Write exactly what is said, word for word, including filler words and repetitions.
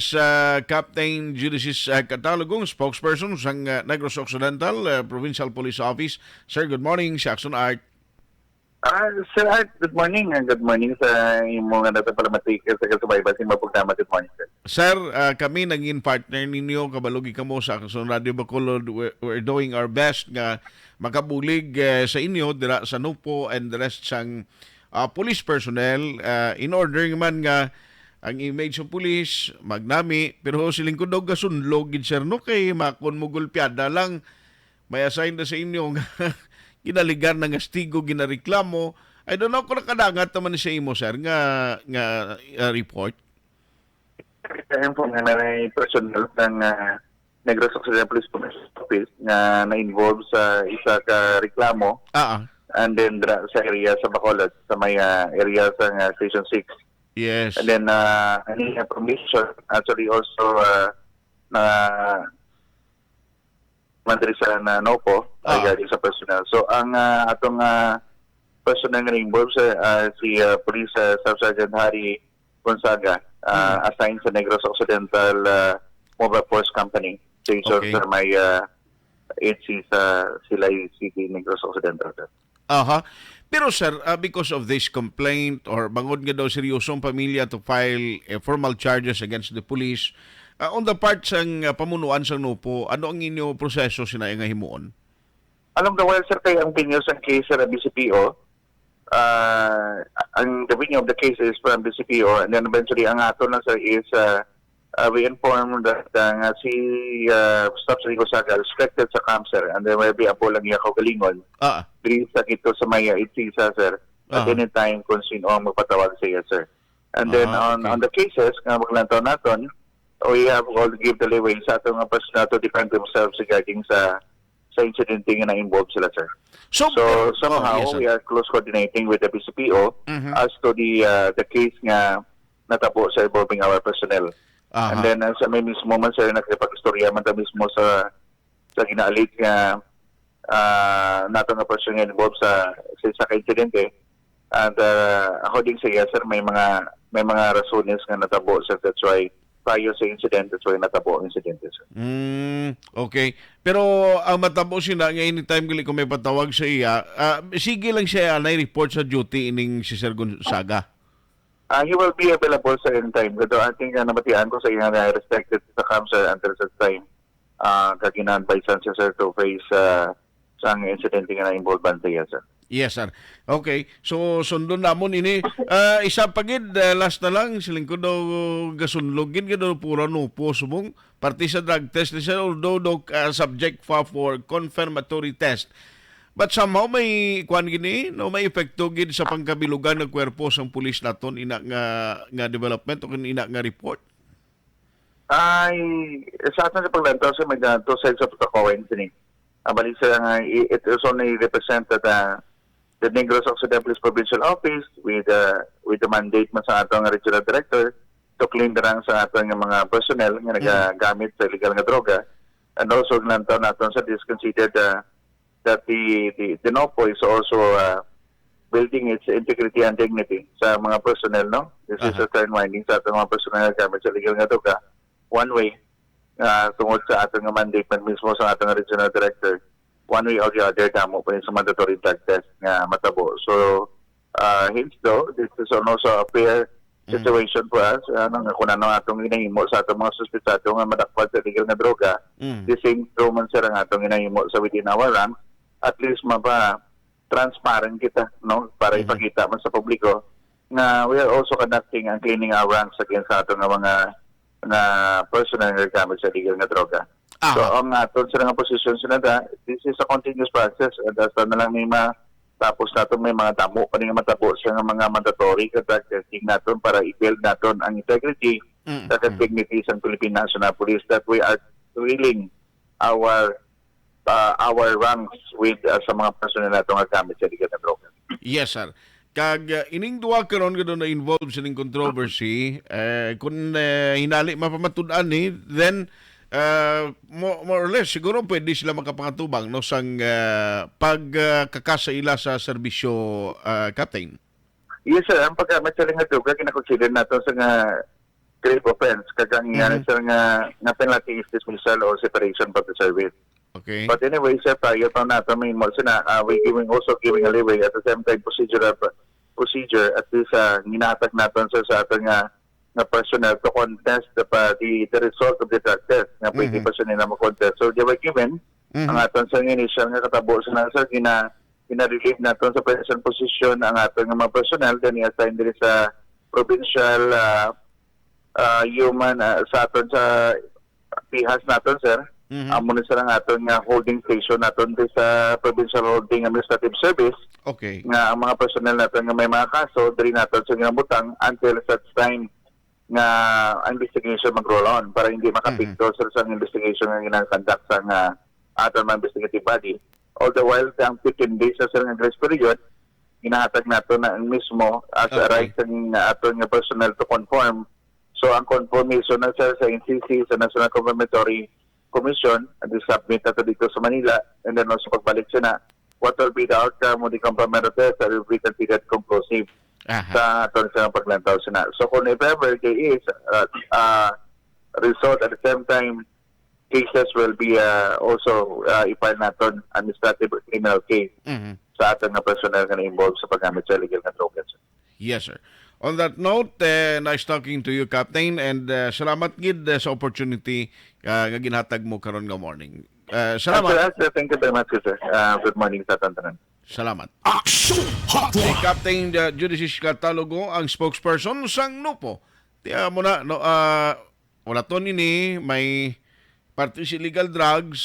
sa Captain Ulysses, uh, Catalogong, spokesperson sang, uh, Negros Occidental, uh, Provincial Police Office. Sir, good morning. Si Axon Art. Ah, Sir Art, good morning, and good morning sa imo nga nagpapalamati ka sa kasubaybay sa imong programa. Good morning, sir. Sir, ah, kami naging partner ninyo, kabalo gid kamo sa Aksyon Radio Bacolod. We're, we're doing our best nga makabulig, eh, sa inyo dira sa Nopo and the rest sang, ah, police personnel, ah, in order man nga ang image sa police magnami, pero siling ko daw gasunlog gid, sir, no, kay makon mo gulpiada lang, may assign na sa inyo nga ginaligan, nangastigo, ginareklamo. I don't know kung nakadangat naman sa imo, sir, nga, nga, ah, report. Kaya po nga may personnel ng, ah, Negros Occidental Police Commissioner's Office nga na-involve sa isa ka reklamo. Ah, ah. And then dra-, sa area sa Bacolod, sa may, ah, area sa, ah, Station six. Yes. And then, ah, ang information actually also, ah, na man diri sa na-, Nopo, ah, regarding sa personnel. So, ang, ah, atong, ah, personnel nga involved sa, ah, si, ah, Police, ah, Staff Sergeant Harry Gonzaga, ah, hmm, assigned sa Negros Occidental, ah, Mobile Force Company Station, okay, sa may, ah, H C sa Silay City, Negros Occidental, sir. Aha. Pero, sir, ah, because of this complaint or bangod nga daw seryoso ang pamilya to file a formal charges against the police, ah, on the part sang, ah, pamunuan sang Nopo, ano ang inyo proseso sina nga himuon? Along the while, sir, kay ang venue sang case sa B C P O, ah, ang the venue of the case is from B C P O, and then eventually ang ato lang, sir, is, ah, ah, we inform that, ah, nga si, ah, Staff Sergeant Gonzaga restricted sa camp, sir, and then may be abo lang iya kaugalingon. Ah. Diri sa kito sa may, ah, Itsisa, sir. At, ah, any time kung sino ang magpatawag sa iya, sir. And then, ah, on, okay, on the cases nga maglantaw naton, we have all give the leeway sa ato nga personnel to defend themselves regarding sa, sa insidente nga na-involve sila, sir. So, so, pero, oh, somehow, yes, sir, we are close coordinating with the B C P O, mhm, as to the, ah, the case nga natabo sa involving our personnel. Aha. And then, ah, sa may mismo man, sir, nakipag-istorya man ta mismo sa, sa gina-allege nga, ah, nato nga person nga involved sa, sa isa ka insidente. And, ah, according sa iya, sir, may mga, may mga rasones nga natabo, sir. That's why, prior sa incident, that's why natabo ang insidente, sir. Mm, okay. Pero ang matabo sina nga anytime gali ko may patawag sa iya, ah, sige lang siya anay report sa duty ining si Sir Gonzaga? Ah, he will be available sa anytime. Pero I think, ah, namatian ko sa iya nga respected sa camp, sir, until such time, ah, kag gina-advisean siya, sir, to face, ah, sang insidente nga na-involve sa iya, sir. Yes, sir. Okay. So, sundon namon ini. Ah, isa pa gid, ah, last na lang, siling ko daw gasunlog gid nga daw pura Nopo subong parte sa drug test ni sir, although daw, ah, subject pa for confirmatory test. But somehow may kwan gini, no, may epekto gid sa pangkabilugan nga kwerpo sang pulis naton ina nga, nga development o ina nga report. Ay, sa aton sa paglantaw, sir, may two sides of the coin sini. Ang balik, sir, nga i-, it is only represented, uh, the Negros Occidental Police Provincial Office with, uh, with the mandate man sa aton nga regional director to clean the ranks sa aton nga mga personnel nga, mm, nagagamit sa illegal nga droga. And also, lantaw naton sa this considered, uh, that the, the, the Nopo is also, uh, building its integrity and dignity sa mga personnel, no? This is, aha, a stern warning sa aton mga personnel nga gamit sa illegal nga droga. One way, uh, tungod sa aton nga mandate man mismo sa aton nga regional director, one way or the other, damo pa rin sa mandatory drug test nga matabo. So, uh, hence though, this is also a fair, mm, situation for us, ano, nga kung ano atong ginahimo sa atong mga suspetsado nga madakpan sa illegal nga droga, mm, the same true man, sir, ang atong ginahimo sa within our ranks, at least mapa-transparent kita, no? Para, mhm, ipakita man sa publiko nga we are also conducting and cleaning our ranks against sa aton nga mga, nga personnel nga gamit sa illegal nga droga. So, aha, ang aton sila nga posisyon, sila na, this is a continuous process. And hasta na lang may ma-, tapos naton may mga damo pa rin nga matabo sa nga mga mandatory nga drug testing naton para i-build naton ang integrity, mm, at ang, mm, dignity sa Philippine National Police that we are drilling our, uh, our ranks with, uh, sa mga personnel nato nga gamit sa illegal nga droga. Yes, sir. Kag, uh, ining duha karon nga na-involve sa ning controversy, eh, kung, eh, hinali mapamatud-an ni, then, uh, mo-, more or less, siguro pwede sila makapangatubang, no, sang, uh, pag, uh, kakas sa ila sa serbisyo, uh, Captain. Yes, sir. Ang paggamit sa illegal nga droga, ginakonsider nato sa nga grave offense, kag ang ingani, Mhm. sir, nga, nga penalty is dismissal or separation from the service. Okay. But anyway, sir, tayo pa nato may mo sina, ah, we giving, also giving a leeway at the same time procedural pa- procedure at least, ah, ginatag naton, sir, sa aton nga, nga personnel to contest the, pa, the, the result of the drug test nga pwede Mhm. pa siya nila mag-contest. So they were given Mhm. ang aton sa initial nga katabo sa sir, gina, gina-relieve naton sa present position ang aton nga mga personnel, then i-assign diri sa provincial, ah, ah, human, ah, sa aton sa pihas naton, sir. Mhm. Amo ni sila nga aton nga holding station naton di sa Provincial Holding Administrative Service Okay. nga ang mga personnel naton nga may mga kaso diri naton sa ginabutang until such time nga ang investigation mag-roll on para hindi makapikto, Mhm. sir, sa investigation nga ginakonduct sa nga aton mga investigative body. All the while, ang fifteen days na, sir, nga grace period, ginahatag nato na ang mismo as a Okay. right sa nga aton nga personnel to conform. So, ang confirmation na, sir, sa N C C, sa National Confirmatory Commission, ang submit nato dito sa Manila, and then also pagbalik siya na, what will be the outcome of the confirmatory test that will be considered conclusive Aha. sa aton sa paglantaw sina. So, kung if ever there is, uh, uh, result at the same time, cases will be, uh, also, uh, i-file naton administrative or criminal case Mhm. sa aton nga personnel nga na-involved sa paggamit sa illegal nga droga, sir. Yes, sir. On that note, eh, nice talking to you, Captain, and, eh, salamat gid, eh, sa opportunity, ah, nga ginhatag mo karon nga morning. Eh, Ah, salamat. sir, ah, sir, thank you very much, sir. Ah, good morning sa aton tanan. Salamat. Action Hotline! Si Captain, uh, Judicis Catalogo ang spokesperson sang NOPO. Tiya mo na, no, ah, wala to nini, may parte si illegal drugs,